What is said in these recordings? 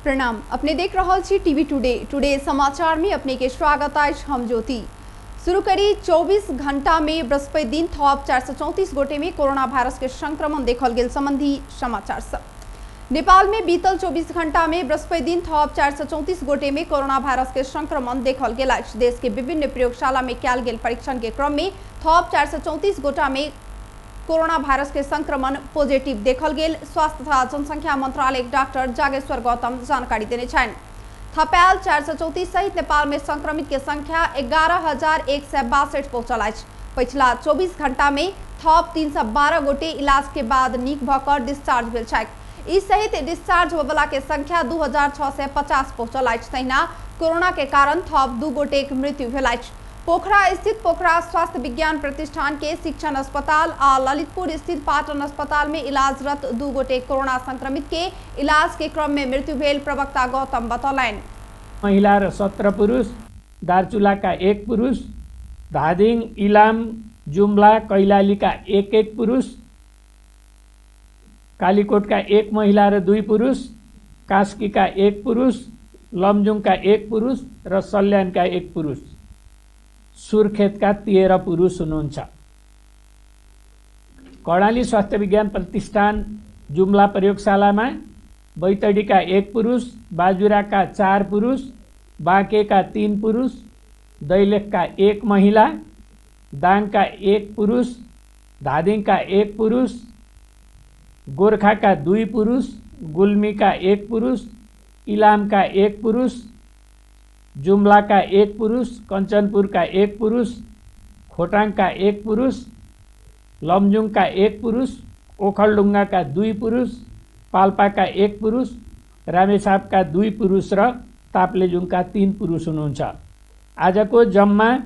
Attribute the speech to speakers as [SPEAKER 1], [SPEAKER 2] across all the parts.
[SPEAKER 1] प्रणाम। अपने देख रहल छी टीवी टुडे। टुडे समाचार में अपने के स्वागत अछि। हम ज्योति। शुरू करी 24 घंटा में बृहस्पति दिन थप 434 गोटे में कोरोना वायरस के संक्रमण देखल गेल संबंधी समाचार सब। नेपाल में बीतल 24 घंटा में बृहस्पति दिन थप 434 गोटे में कोरोना वायरस के संक्रमण देखल गेल अछि। देश के विभिन्न प्रयोगशाला में कयल गेल परीक्षण के क्रम में थप 434 गोटा में कोरोना वायरस के संक्रमण पॉजिटिव देखल गेल स्वास्थ्य तथा जनसंख्या मंत्रालय डॉक्टर जागेश्वर गौतम जानकारी देने छनि। थपायल 434 सहित नेपाल में संक्रमित के संख्या 11,162 पहुंचल अछि। पिछला 24 घंटा में थप 312 गोटे इलाज के बाद नीक भऽ कऽ डिस्चार्ज भेल छथि। ई सहित डिस्चार्ज होबला के संख्या 2650 पहुंचल अछि। तहिना कोरोना के कारण थप 2 गोटे के मृत्यु भेल अछि। पोखरा स्थित पोखरा स्वास्थ्य विज्ञान प्रतिष्ठान के शिक्षण अस्पताल आ ललितपुर स्थित पाटन अस्पताल में इलाजरत 2 गोटे कोरोना संक्रमित के इलाज के क्रम में मृत्यु भेल प्रवक्ता गौतम बतौलनि।
[SPEAKER 2] महिला र 17 पुरुष, दार्चुलाका 1 पुरुष, धादिङ, इलाम, जुम्ला, कैलालीका 1-1 पुरुष, कालीकोटका 1 महिला र 2 पुरुष, कास्कीका 1 पुरुष, लमजुङका 1 पुरुष र सल्यानका 1 पुरुष, सुर्खेतका 13 पुरुष हुनुहुन्छ। कर्णाली स्वास्थ्य विज्ञान प्रतिष्ठान जुम्ला प्रयोगशालामा बैतडीका 1 पुरुष, बाजुराका 4 पुरुष, बाँकेका 3 पुरुष, दैलेखका 1 महिला, दाङका 1 पुरुष, धादिङका 1 पुरुष, गोर्खाका 2 पुरुष, गुल्मीका 1 पुरुष, इलामका 1 पुरुष, जुम्लाका 1 पुरुष, कञ्चनपुरका 1 पुरुष, खोटाङका 1 पुरुष, लमजुङका 1 पुरुष, ओखलडुङ्गाका 2 पुरुष, पाल्पाका 1 पुरुष, रामेछापका 2 पुरुष र ताप्लेजुङका 3 पुरुष हुनुहुन्छ। आजको जम्मा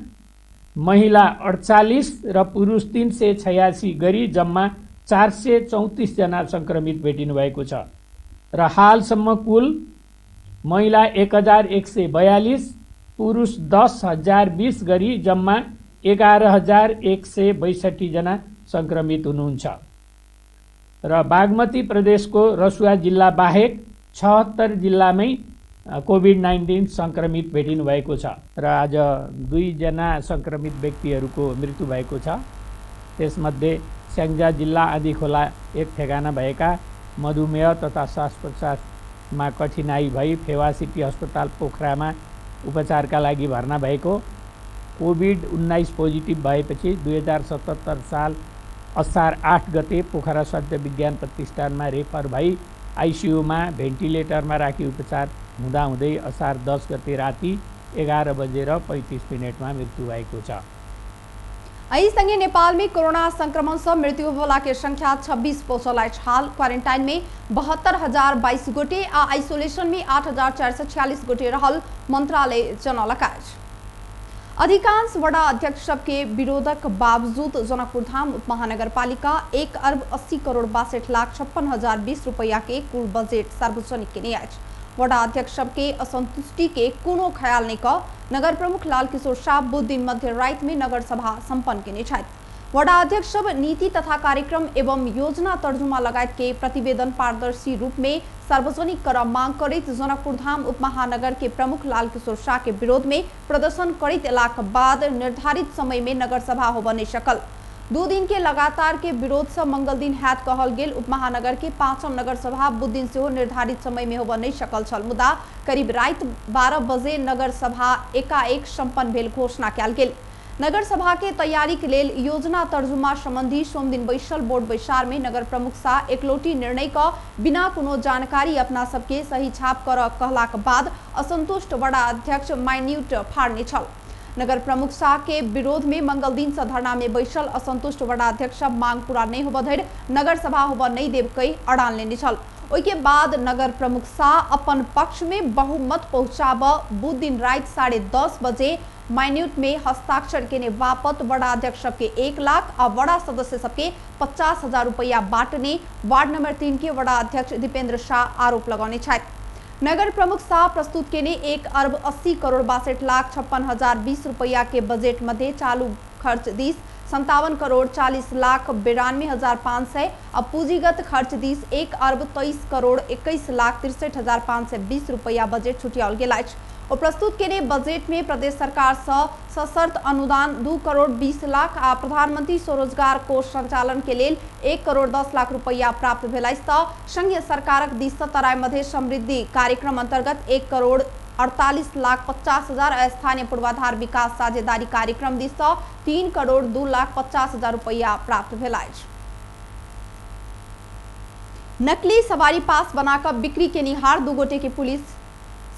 [SPEAKER 2] महिला 48 र पुरुष 386 गरी जम्मा 434 जना संक्रमित भेटिनु भएको छ र हालसम्म कुल महिला 1142, पुरुष 10,020 गरी जम्मा 11,162 जना संक्रमित हुनुहुन्छ। र बागमती प्रदेशको रसुवा जिल्ला बाहेक 76 जिल्लामै कोभिड-19 संक्रमित भेटिनु भएको छ र आज 2 जना संक्रमित व्यक्तिहरूको मृत्यु भएको छ। त्यसमध्ये स्याङ्जा जिल्ला आँधीखोला एक ठेगाना भएका मधुमेह तथा श्वास प्रश्वासमा कठिनाई भई फेवा सिटी अस्पताल पोखरामा उपचारका लागि भर्ना भएको कोभिड-19 पोजिटिभ भएपछि 2077 साल असार 8 गते पोखरा स्वास्थ्य विज्ञान प्रतिष्ठानमा रेफर भई आइसियुमा भेन्टिलेटरमा राखी उपचार हुँदाहुँदै असार 10 गते राति 11:35 मृत्यु भएको छ।
[SPEAKER 1] एही संगे नेपाल में कोरोना संक्रमण से मृत्यु होला के संख्या 26 पहुंचल अछि। हाल क्वारेंटाइन में 72,022 गोटे आ आइसोलेशन में 8,446 गोटे रहल मंत्रालय जनौलक अछि। अधिकांश वडा अध्यक्ष सबके विरोधक बावजूद जनकपुरधाम उपमहानगरपालिका 1,80,62,56,020 रुपया के कुल बजेट सार्वजनिक केने अछि। वडा अध्यक्ष सबके असंतुष्टि के कोनो ख्याल नहीं क नगर प्रमुख लालकिशोर शाह बुध दिन मध्य रात में नगर सभा संपन्न केने छथि। वडा अध्यक्ष सब नीति तथा कार्यक्रम एवं योजना तर्जुमा लगायत के प्रतिवेदन पारदर्शी रूप में सार्वजनिक कर मांग करैत जनकपुरधाम उपमहानगर के प्रमुख लालकिशोर शाह के विरोध में प्रदर्शन करैत एलाक बाद निर्धारित समय में नगर सभा होबय नहीं सकल। 2 दिन के लगातार के विरोध से मंगल दिन हैत कहल गेल उपमहानगर के 5म नगर सभा बुध दिन सेहो निर्धारित समय में होबय नहीं सकल छल। मुदा करीब राति 12 बजे नगर सभा एकाएक संपन्न भेल घोषणा कयल गेल। नगर सभा के तैयारी के लेल योजना तर्जुमा संबंधी सोमदिन बैसल बोर्ड बैसार में नगर प्रमुख शाह एकलौटी निर्णय क बिना कोनो जानकारी अपना सबके सही छाप कर कहलाक बाद असंतुष्ट वडा अध्यक्ष माइन्यूट फाड़ने छल। नगर प्रमुख शाह के विरोध में मंगल दिन से धरना में बैसल असंतुष्ट वडा अध्यक्ष मांग पूरा नहीं होबय धरि नगर सभा होबय नहीं देव कहि अड़ान लेने छल। ओहिके बाद नगर प्रमुख शाह अपन पक्ष में बहुमत पहुंचाब बुध दिन राति 10:30 बजे माइन्यूट में हस्ताक्षर केने बापत वडा अध्यक्ष सबके 1 लाख आ वडा सदस्य सबके 50,000 रुपया बांटने वार्ड नंबर 3 के वडा अध्यक्ष दीपेंद्र शाह आरोप लगौने छथि। नगर प्रमुख शाह प्रस्तुत केने 1,80,62,56,020 रुपया के बजट मध्य चालू खर्च this 57 करोड़ 40 लाख 92,500 आ पूंजीगत खर्च this 1 अर्ब 23 करोड़ 21 लाख 63,520 रुपैया बजट छुटियाओल गेल अछि। ओ प्रस्तुत केने बजट में प्रदेश सरकार सँ सशर्त अनुदान 2 करोड़ 20 लाख आ प्रधानमंत्री स्वरोजगार कोष संचालन के लेल 1 करोड़ 10 लाख रुपैया प्राप्त भेल अछि त संघीय सरकारक दिस सँ तराई मधेश समृद्धि कार्यक्रम अंतर्गत 1 करोड़ 48 लाख 50 हजार स्थानीय पूर्वाधार विकास साझेदारी कार्यक्रम दिस सँ 3 करोड़ 2 लाख 50 हजार रुपैया प्राप्त भेल अछि। नकली सवारी पास बनाकर बिक्री केनिहार 2 गोटे के पुलिस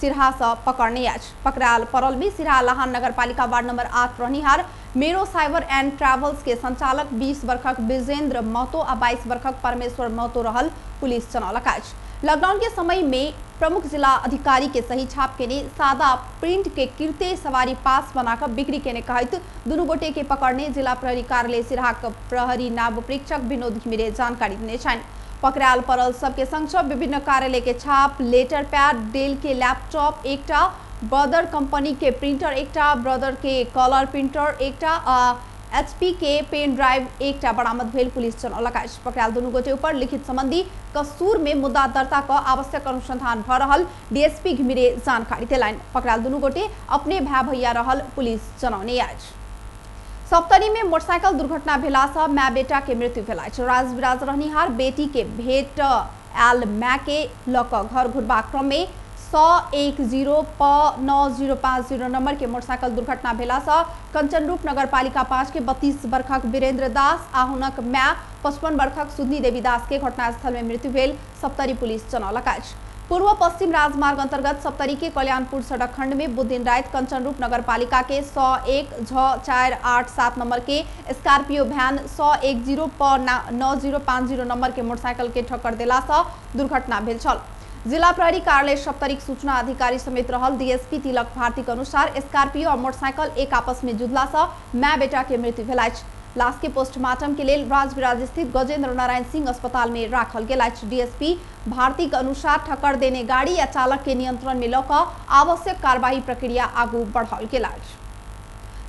[SPEAKER 1] सिरहा से पकड़ने अछि। पकड़ायल पड़ल में सिरहा लहान नगरपालिका वार्ड नंबर 8 रहनिहार मेरो साइबर एंड ट्रेवल्स के संचालक 20 वर्षक विजेंद्र महतो आ 22 वर्षक परमेश्वर महतो रहल पुलिस जनौलक अछि। लॉकडाउन के समय में प्रमुख जिला अधिकारी के सही छाप केने सादा प्रिंट के कृत्य सवारी पास बनाकर बिक्री केने कहैत दुनू गोटे के पकड़ने जिला प्रहरी कार्यालय सिरहा के प्रहरी नाव प्रेक्षक विनोद घिमिरे जानकारी देने छनि। पकड़ायल पड़ल सबके संग विभिन्न कार्यालय के छाप, लेटर पैड, डेल के लैपटॉप, एकटा ब्रदर कंपनी के प्रिंटर, एकटा ब्रदर के कलर प्रिंटर, एकटा एचपी के पेन ड्राइव एकटा बरामद भेल पुलिस जनौलक अछि। पकड़ायल दुनू गोटे ऊपर लिखित संबंधी कसूर में मुद्दा दर्ता क आवश्यक अनुसंधान भ रहल डीएसपी घिमिरे जानकारी देलनि। पकड़ायल दुनू गोटे अपने भाई भैया रहल पुलिस जनौने अछि। सप्तरी में मोटरसाइकिल दुर्घटना भेला से my बेटा के मृत्यु भेल अछि। राजविराज रहनिहार बेटी के भेट आयल my के ल क घर घुरबाक क्रम में 110 प 9050 नंबर के मोटरसाइकिल दुर्घटना भेला से कंचनरूप नगरपालिका 5 के 32 वर्षक वीरेंद्र दास आ हुनक my 55 वर्षक सुधनी देवी दास के घटनास्थल में मृत्यु भेल सप्तरी पुलिस जनौलक अछि। पूर्व पश्चिम राजमार्ग अंतर्गत सप्तरी के कल्याणपुर सड़क खंड में बुध दिन रात कंचनरूप नगरपालिका के 101 6 4 8 7 नंबर के स्कॉर्पियो वैन 110 प 9050 नंबर के मोटरसाइकिल के ठक्कर देला से दुर्घटना भेल छल। जिला प्रहरी कार्यालय सप्तरीक सूचना अधिकारी समेत रहल डीएसपी तिलक भारती के अनुसार स्कॉर्पियो और मोटरसाइकिल एक आपस में जुदला से my बेटा के मृत्यु भेल अछि। लाश के पोस्टमार्टम के लेल राजविराज स्थित गजेंद्र नारायण सिंह अस्पताल में राखल गेल अछि। डीएसपी भारती के अनुसार ठक्कर देने गाड़ी या चालक के नियंत्रण में लऽ कऽ आवश्यक कार्यवाही प्रक्रिया आगू बढ़ाओल गेल अछि।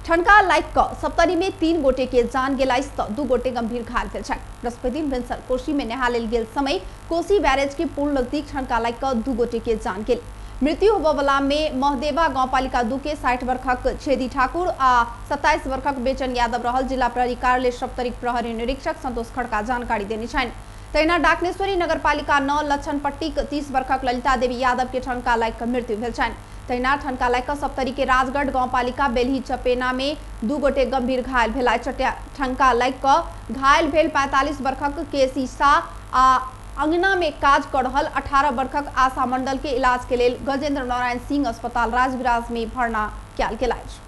[SPEAKER 1] ठनका लागि कऽ सप्तरी में 3 गोटे के जान गेल अछि तऽ 2 गोटे गंभीर घायल भेल छथि। बृहस्पति दिन भिनसर कोशी में नहा लेल गेल समय कोसी बैरेज के पुल नजदीक ठनका लागि कऽ 2 गोटे के जान गेल। मृत्यु होबयवला में महदेवा गांवपालिका 2 के 60 वर्षक छेदी ठाकुर आ 27 वर्षक बेचन यादव रहल जिला प्रहरी कार्यालय सप्तरीक प्रहरी निरीक्षक संतोष खड़का जानकारी देने छनि। तहिना डाकनेश्वरी नगरपालिका 9 लक्षणपट्टीक 30 वर्षक ललिता देवी यादव के ठनका लागि कऽ मृत्यु भेल छनि। तहिना ठनका लागि कऽ सप्तरी के राजगढ़ गांवपालिका बेलही चपेना में 2 गोटे गंभीर घायल भेल। ठनका लागि कऽ घायल भेल 45 वर्षक केसी शाह आ अंगना में काज कर रहल 18 वर्षक आशा मंडल के इलाज के लेल गजेंद्र नारायण सिंह अस्पताल राजविराज में भर्ना कयल गेल अछि।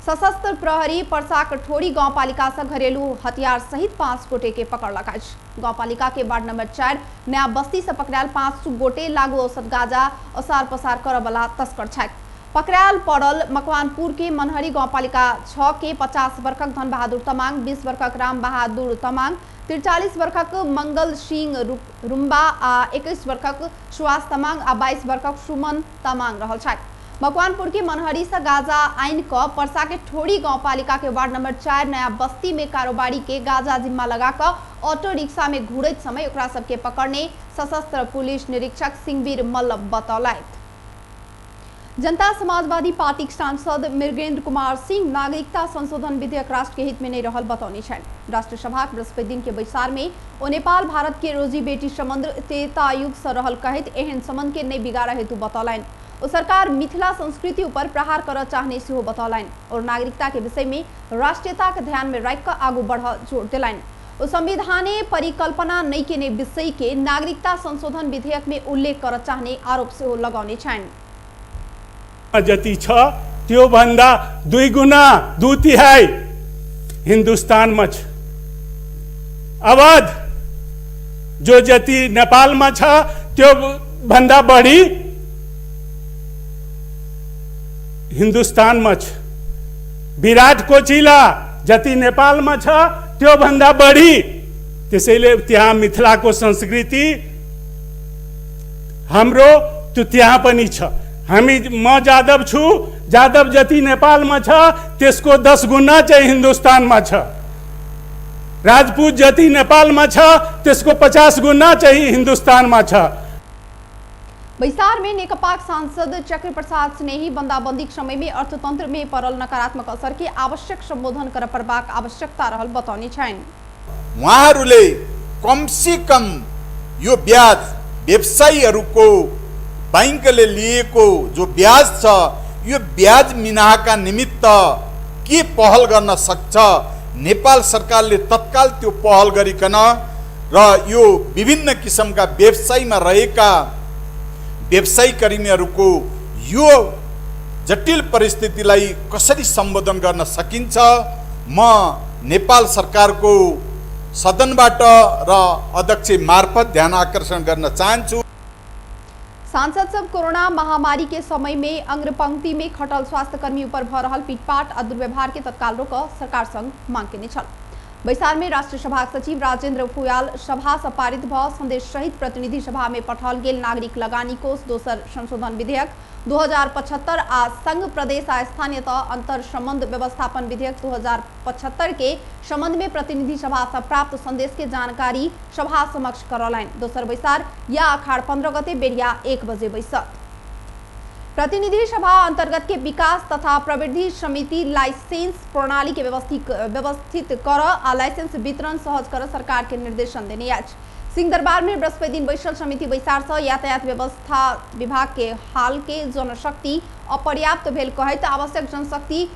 [SPEAKER 1] सशस्त्र प्रहरी परसाक ठोरी गांवपालिका से घरेलू हथियार सहित 5 गोटे के पकड़लक अछि। गांवपालिका के वार्ड नंबर 4 नया बस्ती से पकड़ायल 5 गोटे लागू औसत गांजा असार पसार करऽ वाला तस्कर छथि। पकड़ायल पड़ल मकवानपुर के मनहरी गांवपालिका 6 के 50 वर्षक धन बहादुर तमांग, 20 वर्षक राम बहादुर तमांग, 43 वर्षक मंगल सिंह रुम्बा आ 21 वर्षक सुहास तमांग आ 22 वर्षक सुमन तमांग रहल छथि। मकवानपुर के मनहरी से गांजा आनि कऽ परसा के ठोरी गांवपालिका के वार्ड नंबर 4 नया बस्ती में कारोबारी के गांजा जिम्मा लगा कऽ ऑटो रिक्शा में घूरैत समय ओकरा सबके पकड़ने सशस्त्र पुलिस निरीक्षक सिंहवीर मल्ल बतौलथि। जनता समाजवादी पार्टी के सांसद मृगेंद्र कुमार सिंह नागरिकता संशोधन विधेयक राष्ट्र के हित में नहीं रहल बतौने छनि। राष्ट्रीय सभा बृहस्पति दिन के बैसार में ओ नेपाल भारत के रोजी बेटी संबंध त्रेता युग से रहल कहैत एहन संबंध के नहीं बिगाड़ हेतु बतौलनि। ओ सरकार मिथिला संस्कृति ऊपर प्रहार करऽ चाहने सेहो बतौलनि और नागरिकता के विषय में राष्ट्रीयता के ध्यान में राखि कऽ आगू बढ़ जोर देलनि। ओ संविधाने परिकल्पना नहीं केने विषय के नागरिकता संशोधन विधेयक में उल्लेख करऽ चाहने आरोप सेहो लगौने छनि।
[SPEAKER 3] जति छ त्योभन्दा 2 गुणा 2/3 हिन्दुस्तानमा छ। अवध जो जति नेपालमा छ त्यो भन्दा बढी हिन्दुस्तानमा छ। विराट कोचिला जति नेपालमा छ त्यो भन्दा बढी। त्यसैले त्यहाँ मिथिलाको संस्कृति हाम्रो त्यो त्यहाँ पनि छ। हामी म जादव छु, जादव जति नेपालमा छ त्यसको 10 गुणा चाहिँ हिन्दुस्तानमा छ। राजपूत जति नेपालमा छ त्यसको 50 गुणा चाहिँ हिन्दुस्तानमा छ।
[SPEAKER 1] बैसार में नेकपाक सांसद चक्र प्रसाद स्नेही बंदाबंदी समय में अर्थतंत्र में पड़ल नकारात्मक असर के आवश्यक संबोधन कर पड़बाक आवश्यकता रहल बतौने छनि।
[SPEAKER 4] उहाँहरूले कमसेकम यो ब्याज व्यवसायीहरूको बैंकले लिएको जो ब्याज छ यो ब्याज मिनाका निमित्त के पहल गर्न सक्छ, नेपाल सरकारले तत्काल त्यो पहल गरिकन र यो विभिन्न किसिमका व्यवसायमा रहेका व्यवसायी कर्मीहरूको यो जटिल परिस्थितिलाई कसरी सम्बोधन गर्न सकिन्छ, म नेपाल सरकारको सदनबाट र अध्यक्ष मार्फत ध्यान आकर्षण गर्न चाहन्छु।
[SPEAKER 1] सांसद सब कोरोना महामारी के समय में अग्रपंक्ति में खटल स्वास्थ्यकर्मी ऊपर भ रहल पीटपाट आ दुर्व्यवहार के तत्काल रोक सरकार संग मांग केने छल। बैसार में राष्ट्रीय सभा सचिव राजेंद्र फुयाल सभा से पारित भ संदेश सहित प्रतिनिधि सभा में पठाओल गेल नागरिक लगानी कोष दोसर संशोधन विधेयक 2075 आ संघ प्रदेश आ स्थानीय तह अंतर संबंध व्यवस्थापन विधेयक 2075 के संबंध में प्रतिनिधि सभा से प्राप्त संदेश के जानकारी सभा समक्ष करौलनि। दोसर बैसार या अखाड़ 15 गते बेरिया 1 बजे बैसत। प्रतिनिधि सभा अंतर्गत के विकास तथा प्रवृद्धि समिति लाइसेंस प्रणाली के व्यवस्थित कर आ लाइसेंस वितरण सहज कर सरकार के निर्देशन देने अछि। सिंहदरबार में बृहस्पति दिन बैसल समिति बैसार से यातायात व्यवस्था विभाग के हाल के जनशक्ति अपर्याप्त भेल कहैत आवश्यक जनशक्ति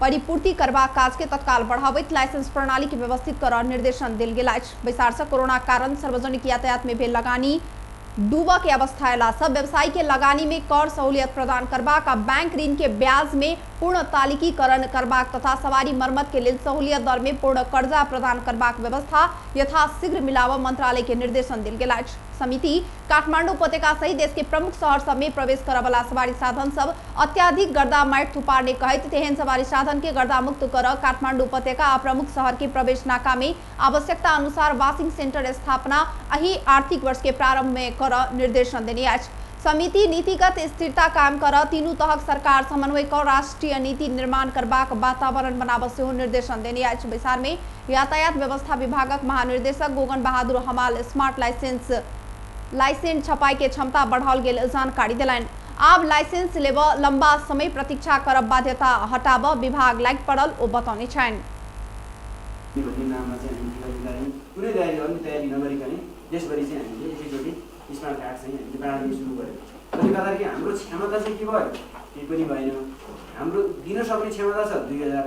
[SPEAKER 1] परिपूर्ति करबाक काज के तत्काल बढ़ाबैत लाइसेंस प्रणाली के व्यवस्थित कर निर्देशन देल गेल अछि। बैसार से कोरोना कारण सार्वजनिक यातायात में भेल लगानी डूबऽ के अवस्था अयला सब व्यवसायी के लगानी में कर सहूलियत प्रदान करबाक आ बैंक ऋण के ब्याज में पूर्ण तालिकीकरण करबाक तथा सवारी मरम्मत के लेल सहूलियत दर में पूर्ण कर्जा प्रदान करबाक व्यवस्था यथाशीघ्र मिलाबऽ मंत्रालय के निर्देशन देल गेल अछि। समिति काठमांडू उपत्यका सहित देश के प्रमुख शहर सब में प्रवेश करऽ वाला सवारी साधन सब अत्याधिक गर्दा माटि थुपारने कहैत तेहन सवारी साधन के गर्दा मुक्त कर काठमांडू उपत्यका आ प्रमुख शहर के प्रवेश नाका में आवश्यकता अनुसार वाशिंग सेंटर स्थापना एहि आर्थिक वर्ष के प्रारंभ में कर निर्देशन देने अछि। समिति नीतिगत स्थिरता कायम कर तीनू तहक सरकार समन्वय कर राष्ट्रीय नीति निर्माण करबाक वातावरण बनाबऽ सेहो निर्देशन देने अछि। बैसार में यातायात व्यवस्था विभागक महानिर्देशक गोगन बहादुर हमाल स्मार्ट लाइसेंस छपाई के क्षमता बढ़ाओल गेल जानकारी देलनि। आब लाइसेंस लेबऽ लंबा समय प्रतीक्षा करब बाध्यता हटाबऽ विभाग लागि पड़ल ओ बतौने छनि।
[SPEAKER 5] भन्ने नाममा चाहिँ हामी कुनै तयारी अन्य तयारी नगरिकन देशभरि चाहिँ हामीले एकैचोटि स्मार्ट कार्ड चाहिँ हामीले बाँड्ने सुरु गऱ्यौँ। त्यसले गर्दाखेरि हाम्रो क्षमता चाहिँ के भयो, केही पनि भएन। हाम्रो दिन सक्ने क्षमता छ 2000,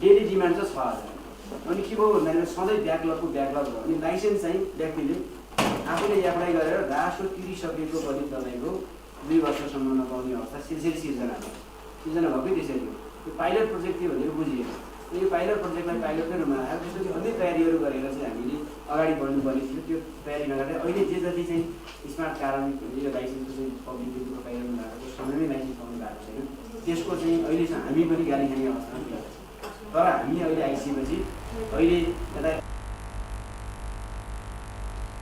[SPEAKER 5] डेली डिमान्ड छ 6000। अनि के भयो भन्दाखेरि सधैँ ब्याकलगको ब्याकलग भयो। अनि लाइसेन्स चाहिँ व्यक्तिले आफूले एप्लाई गरेर रासो तिरिसकेको पनि तपाईँको 2 वर्षसम्म नपाउने अवस्था सिलसिली सिर्जना भयो। सिर्जना भएकै त्यसरी हो। यो पाइलट प्रोजेक्ट थियो भनेर बुझिएन। यो पाइलट प्रोजेक्टलाई पाइलटकै रूपमा राखेर त्यसपछि अन्य तयारीहरू गरेर चाहिँ हामीले अगाडि बढ्नुपर्ने थियो। त्यो तयारी नगरेर अहिले जे जति चाहिँ स्मार्ट कारण यो लाइसेन्सको चाहिँ पब्लिकले दुःख पाइरहनु भएको छ, समयमै लाइसेन्स पाउनु भएको छैन, त्यसको चाहिँ अहिले चाहिँ हामी पनि गाली खाने अवस्थामा पुगेका छौँ। तर हामी अहिले आइसकेपछि अहिले यता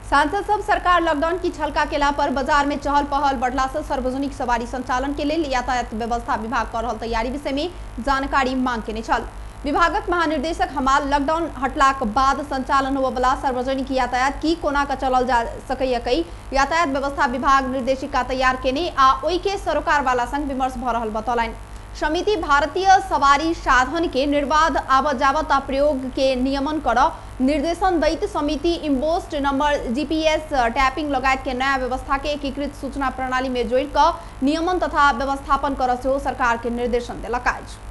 [SPEAKER 1] सांसद सब सरकार लॉकडाउन की छलका केला पर बाजार में चहल पहल बढ़ला से सार्वजनिक सवारी संचालन के लेल यातायात व्यवस्था विभाग कर रहल तैयारी विषय में जानकारी मांग केने छल। विभागक महानिर्देशक हमाल लॉकडाउन हटलाक बाद संचालन होबऽवला सार्वजनिक यातायात की कोना के चलल जा सकैया कई यातायात व्यवस्था विभाग निर्देशिका तैयार केने आ ओहि के सरोकार वाला संग विमर्श भ रहल बतौलनि। समिति भारतीय सवारी साधन के निर्बाध आवत आ प्रयोग के नियमन कर निर्देशन दैत समिति इम्बोस्ट नंबर जीपीएस टैपिंग लगायत के नया व्यवस्था के एकीकृत सूचना प्रणाली में जोड़ कऽ नियमन तथा व्यवस्थापन कर सेहो सरकार के निर्देशन देलक अछि।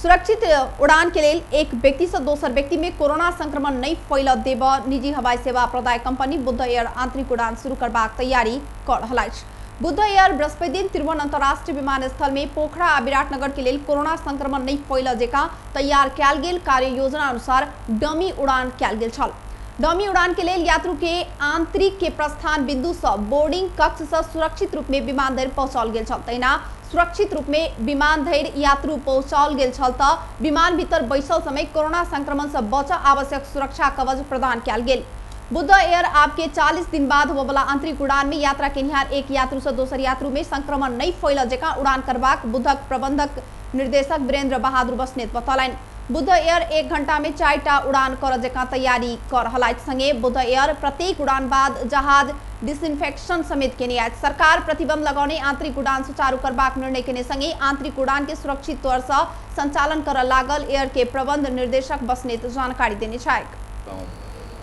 [SPEAKER 1] सुरक्षित उड़ान के लेल एक व्यक्ति से दोसर व्यक्ति में कोरोना संक्रमण नहीं फैल देब निजी हवाई सेवा प्रदाय कंपनी बुद्ध एयर आंतरिक उड़ान शुरू करबाक तैयारी कर रहल अछि। बुद्ध एयर बृहस्पति दिन त्रिभुवन अंतर्राष्ट्रीय विमानस्थल में पोखरा आ विराटनगर के लेल कोरोना संक्रमण नहीं फैल जेका तैयार कयल गेल कार्य योजना अनुसार डमी उड़ान कयल गेल छल। डमी उड़ान के लेल यात्रु के आंतरिक के प्रस्थान बिंदु से बोर्डिंग कक्ष से सुरक्षित रूप में विमान धरि पहुंचाओल गेल छल। तहिना सुरक्षित रूप में विमान धरि यात्रु पहुंचाओल गेल छल त विमान भीतर बैसल समय कोरोना संक्रमण से बचऽ आवश्यक सुरक्षा कवच प्रदान कयल गेल। बुद्ध एयर आपके 40 दिन बाद होबला आंतरिक उड़ान में यात्रा केनिहार एक यात्रु से दोसर यात्रु में संक्रमण नहीं फैल जकाँ उड़ान करबाक बुद्धक प्रबंधक निर्देशक वीरेंद्र बहादुर बस्नेत बतौलनि। बुद्ध एयर 1 घंटा में 4टा उड़ान कर जकाँ तैयारी कर रहल अछि। संगे बुद्ध एयर प्रत्येक उड़ान बाद जहाज डिसइन्फेक्शन समेत केने अछि। सरकार प्रतिबंध लगौने आंतरिक उड़ान सुचारू करबाक निर्णय केने संगे आंतरिक उड़ान के सुरक्षित तौर से संचालन कर लागल एयर के प्रबंध निर्देशक बस्नेत जानकारी देने छथि।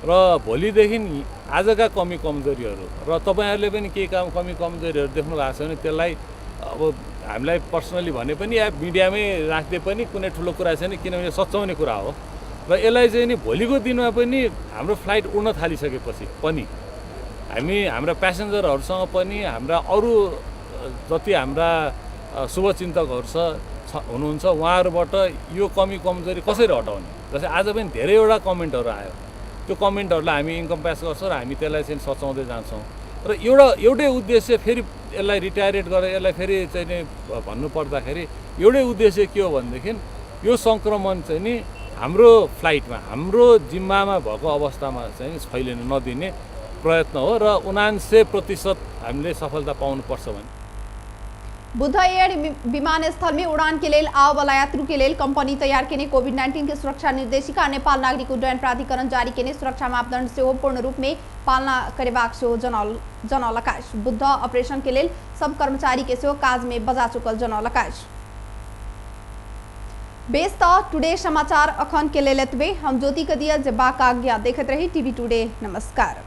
[SPEAKER 6] र भोलिदेखि आजका कमी कमजोरीहरू र तपाईँहरूले पनि के काम कमी कमजोरीहरू देख्नु भएको छ भने त्यसलाई अब हामीलाई पर्सनली भने पनि या मिडियामै राख्दै पनि कुनै ठुलो कुरा छैन, किनभने सच्याउने कुरा हो। र यसलाई चाहिँ नि भोलिको दिनमा पनि हाम्रो फ्लाइट उड्न थालिसकेपछि पनि हामी हाम्रा प्यासेन्जरहरूसँग पनि हाम्रा अरू जति हाम्रा शुभचिन्तकहरू छ हुनुहुन्छ उहाँहरूबाट यो कमी कमजोरी कसरी हटाउने, जस्तै आज पनि धेरैवटा कमेन्टहरू आयो, त्यो कमेन्टहरूलाई हामी इन्कम्प्यास गर्छौँ र हामी त्यसलाई चाहिँ सच्याउँदै जान्छौँ। र एउटै उद्देश्य फेरि यसलाई रिटायरेट गरेर यसलाई फेरि चाहिँ नि भन्नुपर्दाखेरि एउटै उद्देश्य के हो भनेदेखि यो सङ्क्रमण चाहिँ नि हाम्रो फ्लाइटमा हाम्रो जिम्मामा भएको अवस्थामा चाहिँ फैलिन नदिने प्रयत्न हो र 79% हामीले सफलता पाउनुपर्छ भने।
[SPEAKER 1] बुद्ध एयर विमानस्थल में उड़ान के लेल आवला यात्रु के लेल कंपनी तैयार केने कोविड-19 के सुरक्षा निर्देशिका नेपाल नागरिक उड्डयन प्राधिकरण जारी केने सुरक्षा मापदंड सेहो पूर्ण रूप में पालना करेबाक सेहो जनौलक अछि। बुद्ध ऑपरेशन के लेल सब कर्मचारी के सेहो काज में बजा चुकल जनौलक अछि। बेस त टुडे समाचार अखन के लेल एतबे। हम ज्योति कदिया जेबाक आज्ञा देखैत रही टीवी टुडे। नमस्कार।